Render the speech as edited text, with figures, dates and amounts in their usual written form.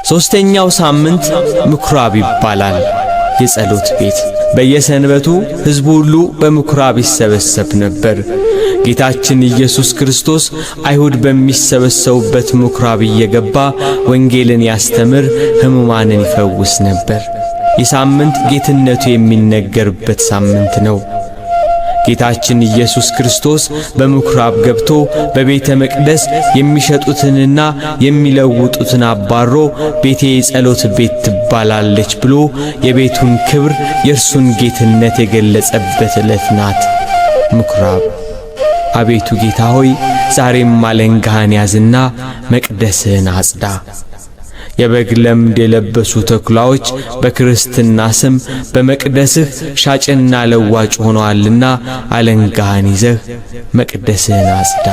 ሦስተኛው ሳምንት ምኵራብ ይባላል። የጸሎት ቤት። በየሰንበቱ ሕዝቡ ሁሉ በምኵራብ ይሰበሰብ ነበር። ጌታችን ኢየሱስ ክርስቶስ አይሁድ በሚሰበሰቡበት ምኵራብ እየገባ ወንጌልን ያስተምር፣ ሕሙማንን ይፈውስ ነበር። ይህ ሳምንት ጌትነቱ የሚነገርበት ሳምንት ነው። ጌታችን ኢየሱስ ክርስቶስ በምኵራብ ገብቶ በቤተ መቅደስ የሚሸጡትንና የሚለውጡትን አባሮ ቤቴ የጸሎት ቤት ትባላለች ብሎ የቤቱን ክብር፣ የእርሱን ጌትነት የገለጸበት ዕለት ናት ምኵራብ። አቤቱ ጌታ ሆይ፣ ዛሬም አለንጋህን ያዝና መቅደስህን አጽዳ። የበግ ለምድ የለበሱ ተኩላዎች በክርስትና ስም በመቅደስህ ሻጭና ለዋጭ ሆነዋልና አለንጋህን ይዘህ መቅደስህን አጽዳ።